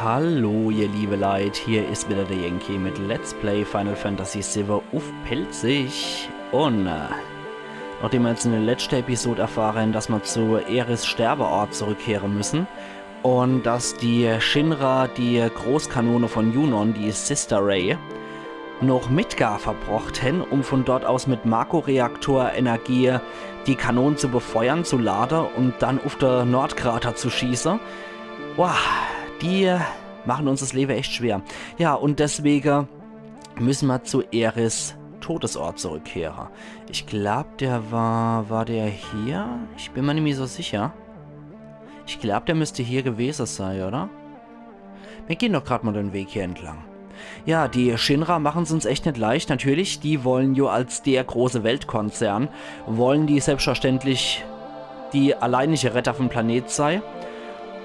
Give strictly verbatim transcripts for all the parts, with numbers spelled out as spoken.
Hallo, ihr liebe Leit, hier is wieder der Yankee mit Let's Play Final Fantasy siwwe uff Pälzisch. Un äh, nachdem mer jetzt in der letschte Episode erfahre, dass mer zu Aeris Sterbeort zurückkehre müssen un dass die Shinra die Großkanone von Junon, die Sister Ray, noch Midgar verbrocht hen, um von dort aus mit Mako-Reaktor-Energie die Kanone zu befeuern, zu lade un dann uff de Nordkrater zu schieße. Boah, die machen uns das Lewe echt schwer. Ja, un deswege müssen mer zu Aeris Todesort zurückkehre. Ich glaub, der war, war der hier? Ich bin mer nimmi so sicher. Ich glaub, der müsst hier gewese sei, oder? Mir gehn doch grad mal den Weg hier entlang. Ja, die Shinra machen's uns echt net leicht. Natürlich, die wollen jo als der große Weltkonzern, wollen die selbstverständlich die alleinige Retter vom Planet sei.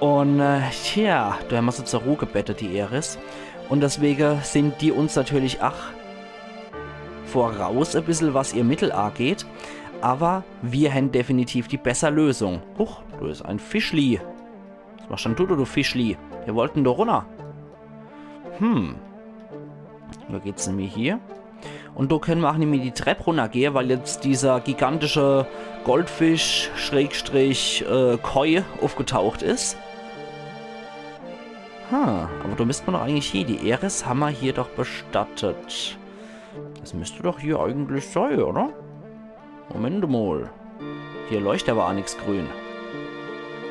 Un äh, tja, do hämmer se zur Ruh gebettet, die Aeris. Un deswege sind die uns natürlich ach voraus e bissel, was ihr Mittel ageht. Awwer mir hen definitiv die besser Lösung. Huch, do is e Fischli. Was machst dann du, du Fischli? Mir wollten doch runner. Hm. Wo geht's denn mir hier? Un do könne mer ach nimmi die Trepp runnergehe, weil jetzt dieser gigantische Goldfisch, Schrägstrich, äh, Koi uffgetaucht is. Ha, awwer do müsst mer doch eigentlich hie. Die Aeris hämmer hier doch bestattet. Das müsst doch hier eigentlich sei, oder? Moment mal. Hier leucht awwer ach nix grün.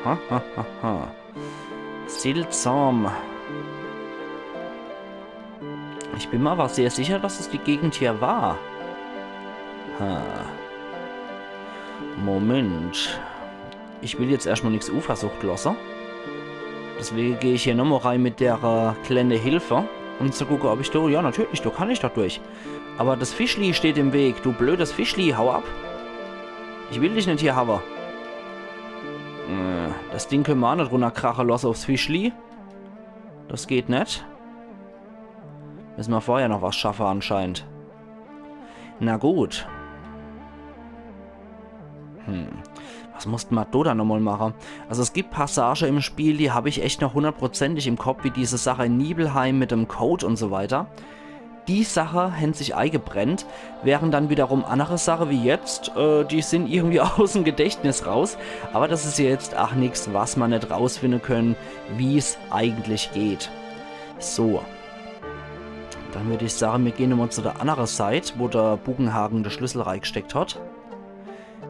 Ha, ha, ha, ha. Seltsam. Ich bin mer awwer sehr sicher, dass es die Gegend hier war. Ha. Moment. Ich will jetzt erscht mal nix unversucht losse. Deswege geh ich hier nochmal rei mit der äh, kleine Hilfe. Un zu gucke, ob ich do... Ja, natürlich, do kann ich doch durch. Awwer das Fischli steht im Weg. Du blödes Fischli, hau ab. Ich will dich net hier hawwe. Äh, das Ding könne mer ach net runnerkrache losse uffs Fischli. Das geht net. Müsse mer vorher noch was schaffe anscheinend. Na gut. Hm. Was musste mer do dann nochmal mache? Also es gibt Passage im Spiel, die hab ich echt noch hundertprozentig im Kopp, wie diese Sache in Nibelheim mit dem Code un so weiter. Die Sache hen sich eigebrennt, während dann wiederum annere Sache wie jetzt, äh, die sind irgendwie aus'm Gedächtnis raus. Awwer das is ja jetzt ach nix, was mer net rausfinde könne, wie's eigentlich geht. So. Dann würd ich sage, mir gehn nochmal zu der annere Seit, wo der Bugenhagen de Schlüssel reigesteckt hat.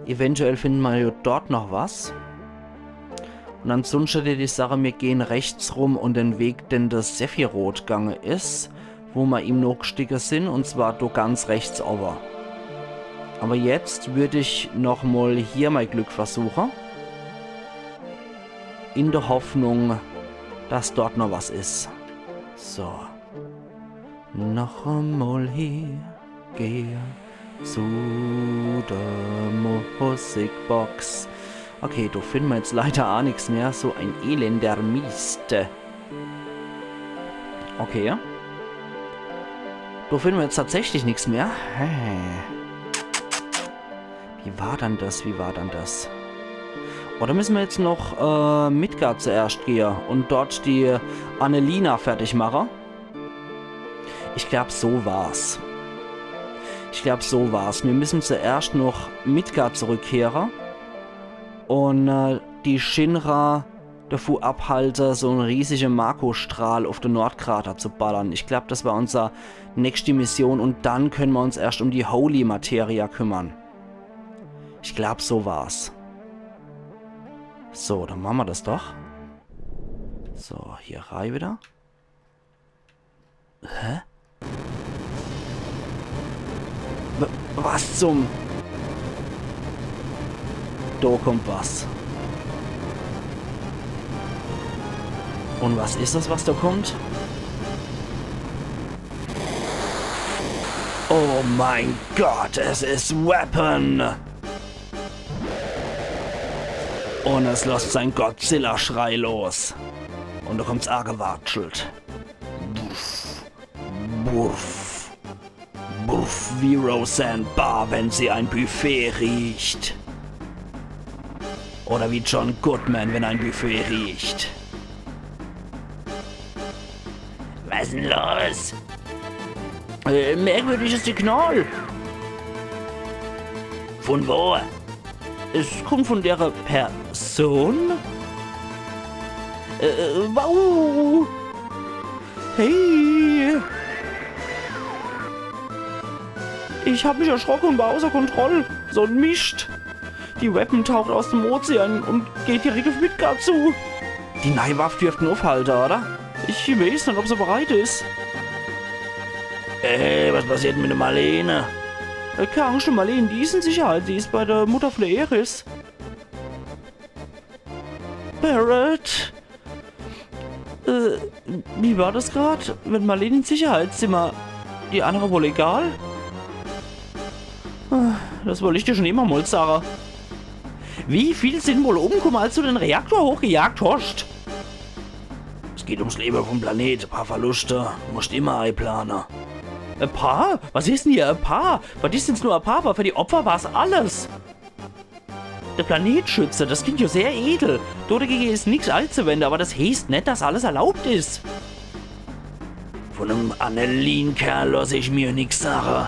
Eventuell finden mer jo dort noch was. Un ansunschte würd ich sage, mir gehn rechts rum un den Weg, den de Sephiroth gange is, wo mer ihm nochgestiege sin, un zwar do ganz rechts owwe. Awwer jetzt würd ich nochmal hier mei Glück versuche. In der Hoffnung, dass dort noch was is. So. Noch emol hier gehe zu der Musikbox. Okay, do finden mer jetzt leider ach nix mehr. So ein elender Mist. Okay. Do finden mer jetzt tatsächlich nix mehr. Hä? Wie war dann das? Wie war dann das? Oder müsse mer jetzt noch äh, Midgar zuerscht gehe un dort die Annelina fertig mache? Ich glaub, so war's. Ich glaub, so war's. Mir müssen zuerscht noch Midgar zurückkehre un äh, die Shinra devu abhalte, so en riesige Mako-Strahl uff de Nordkrater zu ballern. Ich glaub, das war unser nächste Mission un dann könne mer uns erscht um die Holy Materia kümmern. Ich glaub, so war's. So, dann mache mer das doch. So, hier rei wieder. Hä? W-, was zum? Do kommt was. Un was is das, was do kommt? Oh mein Gott, es is Weapon! Un es losst sein Godzilla-Schrei los. Un do kommt's aagewatschelt. Buff. Buff. Buff wie Roseanne Barr, wenn sie ein Buffet riecht. Oder wie John Goodman, wenn ein Buffet riecht. Was is denn los? Äh, merkwürdiges Signal. Von wo? Es kommt von der Person? Äh, äh, wow. Hey. Ich hab mich erschrocke und war außer Kontroll. So en Mischt. Die Weapon taucht aus dem Ozean und geht direkt auf Midgar zu. Die neie Waff dürft en uffhalte, oder? Ich weeß net, ob se bereit is. Äh, was passiert mit der Marlene? Äh, kee Angscht, Marlene, die is in Sicherheit. Die is bei der Mutter von der Aeris. Barret? Äh, wie war das grad? Wenn Marlene in Sicherheit, sin mer die annere wohl egal? Ah, das wollt ich dir schon immer mal sage. Wie viel sin wohl umkumme, als du den Reaktor hochgejagt hoscht? Es geht ums Lebe vom Planet, e paar Verluste, muscht immer eiplane. E paar? Was is denn hier e paar? Für dich sin's nur e paar, aber für die Opfer war's alles. Der Planet schütze, das klingt ja sehr edel. Dodagege is nix eizuwende, aber das heeßt net, dass alles erlaubt is. Von dem Annelien-Kerl loss ich mir nix sage.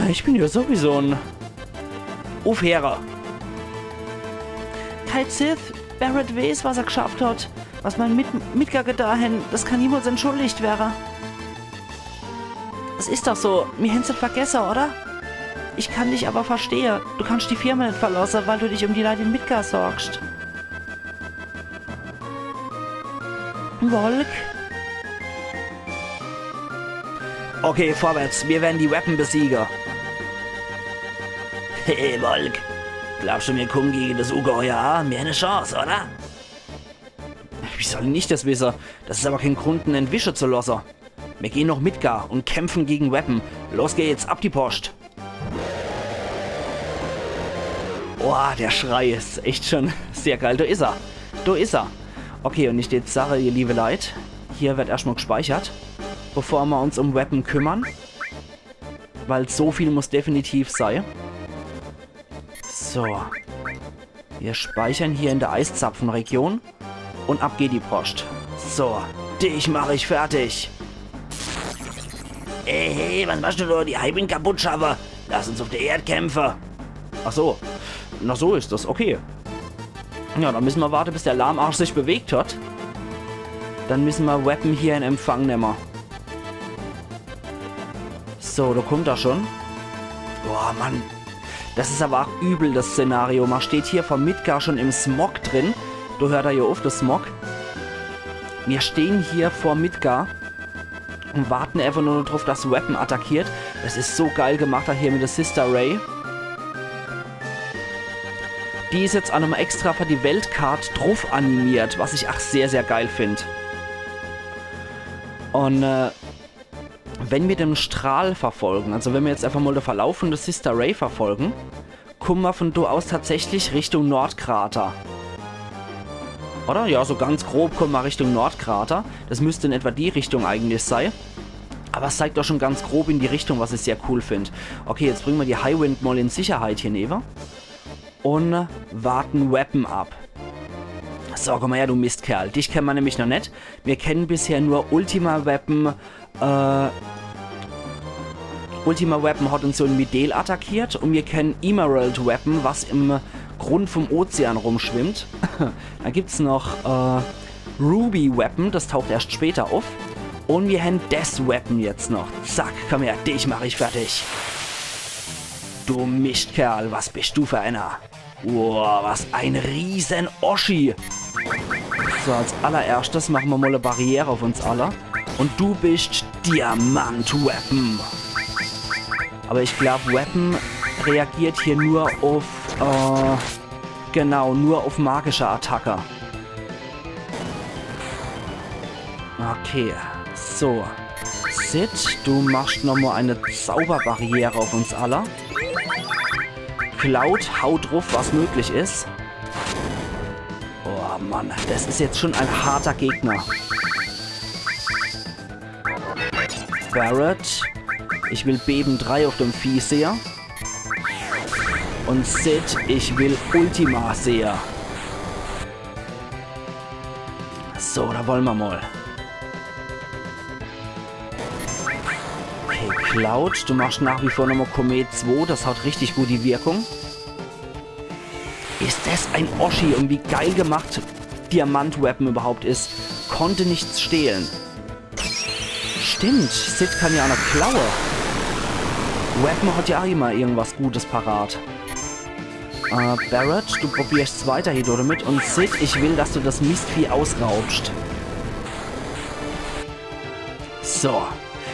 Ich bin ja sowieso en Uffhörer. Cait Sith, Barret weeß, was er geschafft hat. Was mer in Mid-, Midgar getan hen, das kann niemals entschuldigt werre. Es is doch so, mir hen's net vergesse, oder? Ich kann dich aber verstehe. Du kannst die Firma net verlasse, weil du dich um die Leit in Midgar sorgst. Wolk? Okay, vorwärts, mir werden die Weapon besiege. Hey, Wolk. Glaubst du, mir kumme gege das Ungeheuer a? Mir hen e Chance, oder? Wie soll ich das wisse? Das is aber kee Grund, en entwische zu losse. Mir gehen noch Midgar und kämpfen gegen Weapon. Los geht's, ab die Post. Boah, der Schrei is echt schon sehr geil. Do is er. Do is er. Okay, und ich deet sage, ihr liebe Leit, hier wird erscht mal gespeichert, bevor mer uns um Weapon kümmern. Weil so viel muss definitiv sei. So. Wir speichern hier in der Eiszapfenregion. Und ab geht die Post. So, dich mach ich fertig. Ey, hey, was machst du do? Die Highwind kaputt schaffe? Lass uns auf der Erd kämpfe. Ach so. Na, so is das. Okay. Ja, dann müssen mer warte, bis der Lahmarsch sich bewegt hat. Dann müssen mer Weapon hier in Empfang nemme. So, do kommt er schon. Boah, Mann. Das is aber auch übel, das Szenario. Mer steht hier vor Midgar schon im Smog drin. Do hört er ja uff, der Smog. Mir stehen hier vor Midgar und warten einfach nur noch drauf, dass Weapon attackiert. Das is so geil gemacht, da hier mit der Sister Ray. Die is jetzt auch nochmal extra für die Weltkart drauf animiert, was ich auch sehr, sehr geil find. Und, äh, wenn mir den Strahl verfolgen, also wenn mir jetzt einfach mal den Verlauf von der Sister Ray verfolgen, kumme mer von do aus tatsächlich Richtung Nordkrater. Oder? Ja, so ganz grob kumme mer Richtung Nordkrater. Das müsst in etwa die Richtung eigentlich sei. Aber es zeigt doch schon ganz grob in die Richtung, was ich sehr cool find. Okay, jetzt bringe mer die Highwind mal in Sicherheit hier newe. Und warten Weapon ab. So, komm mal her, du Mistkerl. Dich kenne mer nämlich noch net. Mir kennen bisher nur Ultima Weapon, äh, Ultima Weapon hat uns so in Midel attackiert und mir kennen Emerald Weapon, was im Grund vom Ozean rumschwimmt. Dann gibt's noch, äh, Ruby Weapon, das taucht erscht später uff. Und mir hen Death Weapon jetzt noch. Zack, komm her, dich mach ich fertig. Du Mischtkerl, was bist du für einer? Wow, was ein riesen Oschi. So, als allererschtes mache mer mal e Barriere uff uns alle. Und du bist Diamant Weapon. Aber ich glaub, Weapon reagiert hier nur uff, äh, genau, nur uff magische Attacke. Okay, so. Cid, du machst nochmal eine Zauberbarriere uff uns alle. Cloud, hau druff, was möglich is. Oh Mann, das is jetzt schon ein harter Gegner. Barret, ich will Beben drei uff dem Vieh sehe. Und Cid, ich will Ultima sehe. So, da wolle mer mal. Cloud, du machst nach wie vor nochmal Komet zwei, das hat richtig gut die Wirkung. Is das ein Oschi und wie geil gemacht Diamant-Weapon überhaupt is. Konnte nichts stehlen. Stimmt, Cid kann ja auch noch klaue. Weapon hat ja auch immer irgendwas Gutes parat. Äh, Barret, du probierst weiter hier damit. Und Cid, ich will, dass du das Mistvieh ausraubst. So.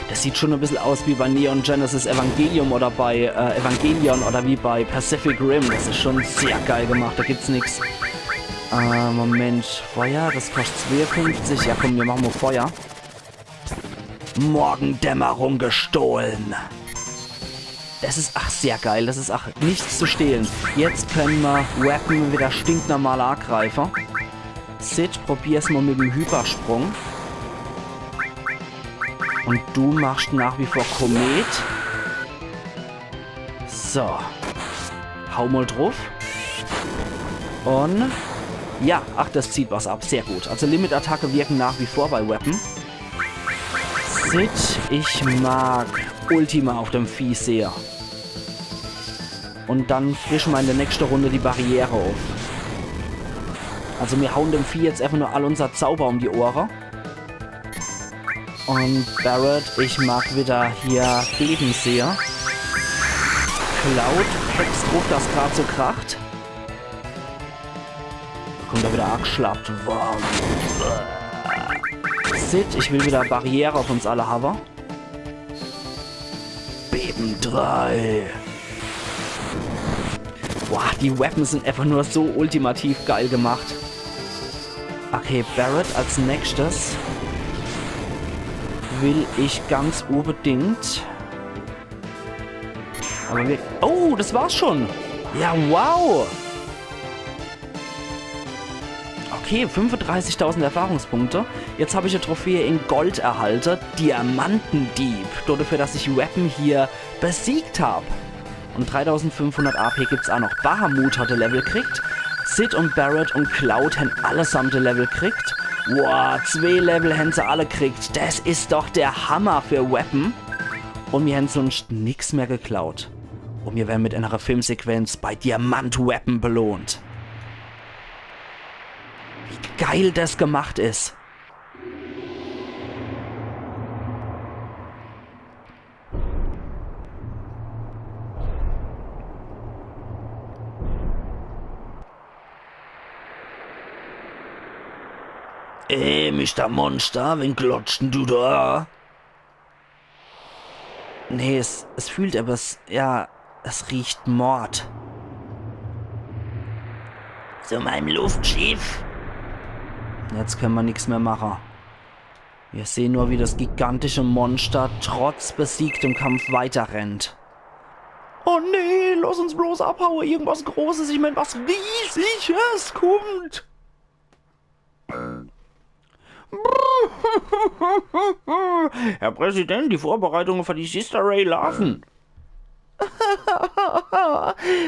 Das sieht schon ein bisschen aus wie bei Neon Genesis Evangelium oder bei äh, Evangelion oder wie bei Pacific Rim. Das ist schon sehr geil gemacht, da gibt's nix. Äh, Moment, Feuer, das kostet zweiundfünfzig. Ja komm, wir machen mal Feuer. Morgendämmerung gestohlen. Das ist, ach, sehr geil. Das ist, ach, nichts zu stehlen. Jetzt können wir Weapon wieder stinknormal angreifen. Cid, probier's mal mit dem Hypersprung. Und du machst nach wie vor Komet. So. Hau mal drauf. Und ja, ach, das zieht was ab. Sehr gut. Also Limit-Attacke wirken nach wie vor bei Weapon. Cid, ich mag Ultima auf dem Vieh sehr. Und dann frischen wir in der nächsten Runde die Barriere auf. Also wir hauen dem Vieh jetzt einfach nur all unser Zauber um die Ohren. Und Barret, ich mag wieder hier Beben sehe. Cloud, Hex drauf, dass grad so kracht. Kommt er wieder angeschlappt. Wow. Cid, ich will wieder Barriere auf uns alle haben. Beben drei. Boah, die Weapons sind einfach nur so ultimativ geil gemacht. Okay, Barret als nächstes will ich ganz unbedingt. Aber wir. Oh, das war's schon. Ja, wow. Okay, fünfunddreißigtausend Erfahrungspunkte. Jetzt hab ich e Trophäe in Gold erhalte. Diamantendieb. Dafür, dass ich Weapon hier besiegt hab. Und dreitausendfünfhundert A P gibt's auch noch. Bahamut hat e Level kriegt. Cid und Barret und Cloud haben allesamt e Level kriegt. Wow, zwei Level haben sie alle kriegt. Das ist doch der Hammer für Weapon. Und mir haben sonst nix mehr geklaut. Und mir werden mit einer Filmsequenz bei Diamant Weapon belohnt. Wie geil das gemacht ist. Ey, Mister Monster, wen glotscht denn du da? Nee, es, es fühlt aber, es, ja, es riecht Mord. Zu meinem Luftschiff. Jetzt können wir nix mehr machen. Wir sehen nur, wie das gigantische Monster trotz besiegtem Kampf weiterrennt. Oh nee, lass uns bloß abhauen. Irgendwas Großes, ich mein, was Riesiges kommt. Herr Präsident, die Vorbereitungen für die Sister Ray laufen.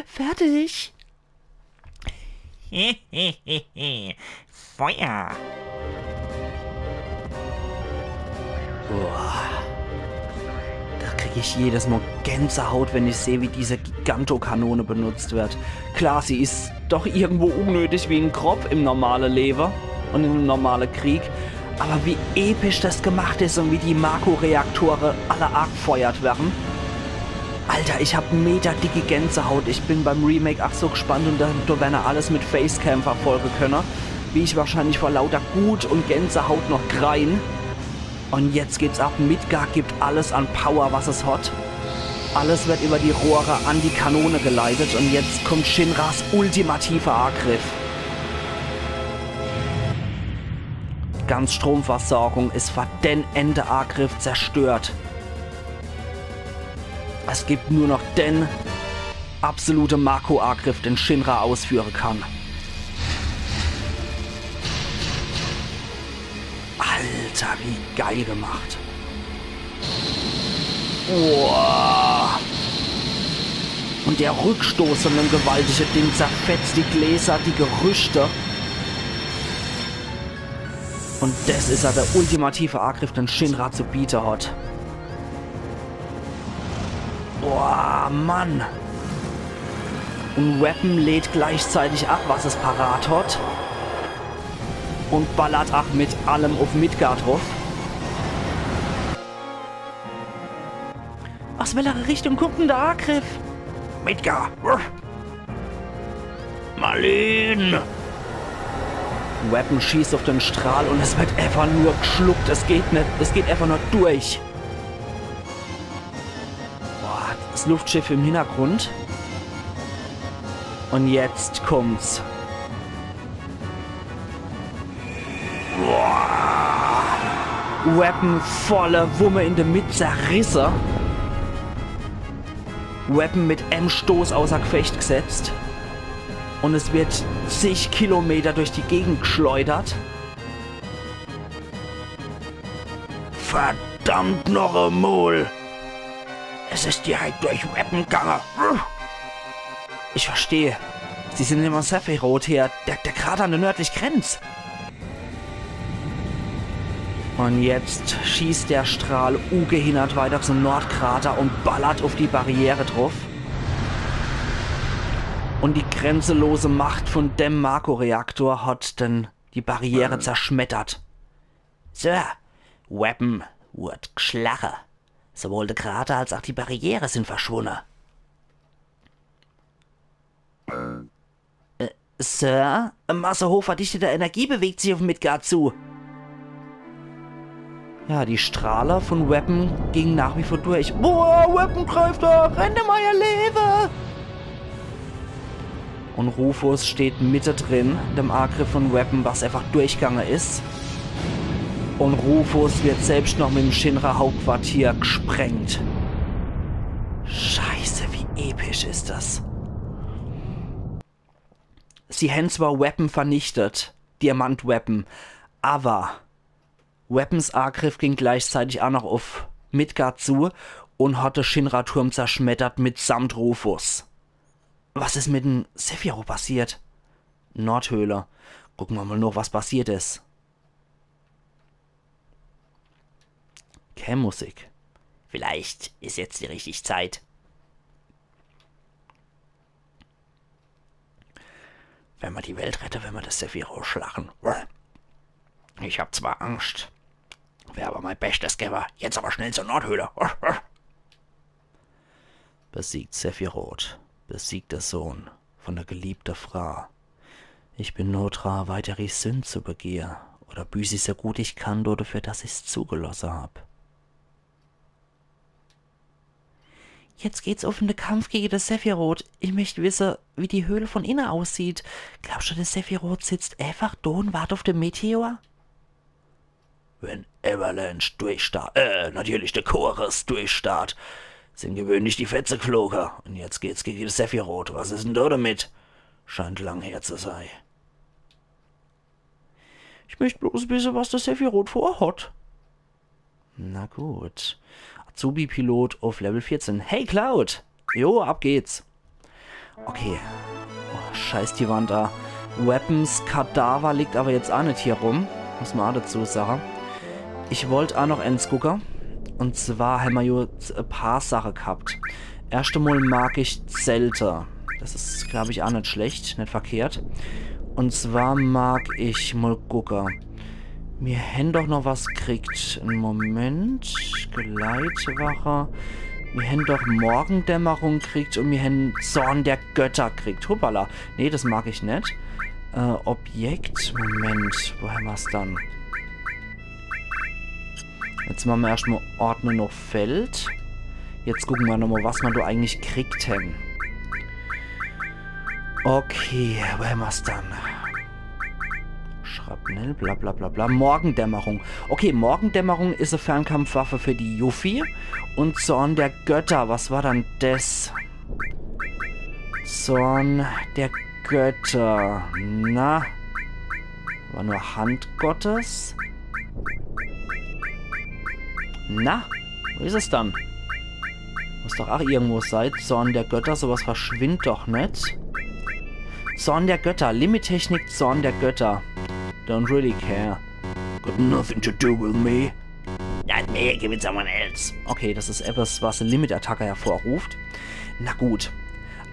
Fertig. Feuer. Boah. Da krieg ich jedes Mal Gänsehaut, wenn ich sehe, wie diese Gigantokanone benutzt wird. Klar, sie is doch irgendwo unnötig wie en Kropp im normale Lewe und in em normale Krieg. Aber wie episch das gemacht is und wie die Mako-Reaktore alle agfeuert werre. Alter, ich hab meterdicke Gänsehaut. Ich bin beim Remake ach so gespannt und da, da werre alles mit Facecam verfolge könne, wie ich wahrscheinlich vor lauter Wut und Gänsehaut noch grein. Und jetzt geht's ab. Midgar gibt alles an Power, was es hat. Alles wird über die Rohre an die Kanone geleitet und jetzt kommt Shinras ultimativer Agriff. Ganz Stromversorgung is für den eene Agriff zerstört. Es gibt nur noch den absolute Mako-Agriff, den Shinra ausführe kann. Alter, wie geil gemacht. Boah. Und der Rückstoß von dem gewaltige Ding zerfetzt die Gläser, die Gerüste. Und das is ja der ultimative Agriff, den Shinra zu biete hat. Boah, Mann. Un Weapon lädt gleichzeitig ab, was es parat hat. Un ballert ach mit allem uff Midgar druff. Aus welcher Richtung kummt denn der Angriff? Midgar! Marlene! Weapon schießt uff den Strahl un es wird einfach nur geschluckt. Es geht net, es geht einfach nur durch. Boah, das Luftschiff im Hintergrund. Un jetzt kummt's. Weapon volle Wumme in de Mitt zerrisse. Weapon mit em Stoß außer Gefecht gesetzt. Un es wird zig Kilometer durch die Gegend geschleudert. Verdammt noch emol! Es is direkt durch Weapon gange. Ich versteh. Sie sin immer Sephiroth her, der, der Krater an der nördlich Grenz. Un jetzt schießt der Strahl ugehinnert weiter zum Nordkrater un ballert uff die Barriere druff. Un die grenzelose Macht von dem Mako-Reaktor hat dann die Barriere zerschmettert. Sir, Weapon wurd gschlache. Sowohl de Krater als auch die Barriere sin verschwunne. Äh, Sir, Masse hochverdichteter Energie bewegt sich uff Midgar zu. Ja, die Strahle von Weapon ging nach wie vor durch. Boah, Weapon greift da! Rennt um eier Lewe! Un Rufus steht mittedrin, dem Angriff von Weapon, was einfach durchgange is. Un Rufus wird selbst noch mit dem Shinra-Hauptquartier gesprengt. Scheiße, wie episch is das? Sie hän zwar Weapon vernichtet, Diamant-Weapon, awwer Weapons Angriff ging gleichzeitig ach noch uff Midgar zu un hat de Shinra-Turm zerschmettert mitsamt Rufus. Was is mit dem Sephiroth passiert? Nordhöhle. Gucke mer mal noch, was passiert is. Kä Musik. Vielleicht is jetzt die richtig Zeit. Wenn mer die Welt rette, wenn mer das Sephiroth schlache. Ich hab zwar Angscht, wer awwer mei Beschtes gewwe. Jetzt awwer schnell zur Nordhöhle. Besiegt Sephiroth, besiegt de Sohn von de geliebte Fraa. Ich bin no dra, weitere Sünd zu begehe, oder büß ich so gut ich kann, do dafür, dass ich's zugelosse hab. Jetzt geht's uff de Kampf gege de Sephiroth. Ich möcht wisse, wie die Höhl von inne aussieht. Glaubscht du, de Sephiroth sitzt einfach do un wart uff de Meteor? Wenn Avalanche durchstart, äh, natürlich de Chorus durchstart, sin gewöhnlich die Fetze gefloge. Un jetzt geht's gege de Sephiroth. Was is denn do damit? Scheint lang her zu sei. Ich möcht bloß wisse, was de Sephiroth vorhat. Na gut. Azubi-Pilot uff Level vierzehn. Hey, Cloud! Jo, ab geht's. Okay. Oh, scheiß die Wand a. Weapons Kadaver liegt awwer jetzt ach net hier rum. Muss mer ach dazu sage. Ich wollt ach noch eens gucke. Un zwar hämmer jo e paar Sache gehabt. Erscht emol mag ich Zelte. Das is, glaub ich, ach net schlecht, net verkehrt. Un zwar mag ich mol gucke. Mir hän doch noch was kriegt. En Moment. Geleitwache. Mir hän doch Morgendämmerung kriegt un mir hän Zorn der Götter kriegt. Hoppala. Nee, das mag ich net. Äh, Objekt. Moment. Wo hämmer's dann? Jetzt mache mer erscht mol Ordne noch Feld. Jetzt gucke mer nochmol, was mer do eigentlich kriegt hän. Okay, wo hämmer's dann? Schrapnell, bla bla bla bla. Morgendämmerung. Okay, Morgendämmerung is e Fernkampfwaffe für die Yuffie. Un Zorn der Götter, was war dann des? Zorn der Götter. Na? War nur Hand Gottes? Na? Wo is es dann? Muss doch ach irgendwo sei. Zorn der Götter, sowas verschwindt doch net. Zorn der Götter, Limit-Technik, Zorn der Götter. Don't really care. Got nothing to do with me. Not me Hey, give it someone else. Okay, das is etwas, was e Limit-Attacke hervorruft. Na gut.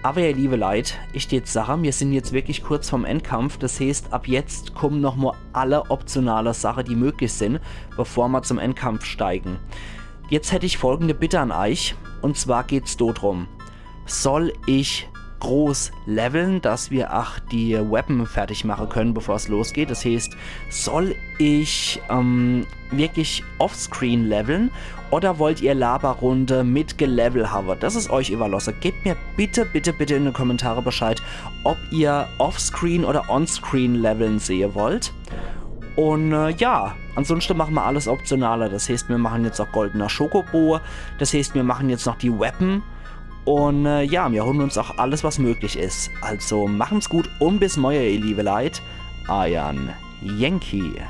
Aber ihr liebe Leit, ich dät sache, mir sin jetzt wirklich kurz vorm Endkampf. Das heeßt, ab jetzt kommen noch mo alle optionale Sache, die möglich sin, bevor ma zum Endkampf steigen. Jetzt hätt ich folgende Bitte an eich. Und zwar geht's do drum. Soll ich groß leveln, dass mir ach die Weapon fertig mache können, bevor's losgeht? Das heeßt, soll ich ähm, wirklich offscreen leveln oder wollt ihr Laberrunde mit Gelevel hawe? Das is eich iwwerlosse. Gebt mir bitte, bitte, bitte in de Kommentare Bescheid, ob ihr offscreen oder onscreen leveln sehe wollt. Und äh, ja, ansunschte mache ma alles optionaler. Das heeßt, mir machen jetzt noch goldener Schokobo. Das heeßt, mir machen jetzt noch die Weapon. Und äh, ja, mir holen uns ach alles, was möglich is. Also machen's gut und bis morje, ihr liebe Leit. Eiern Yankee.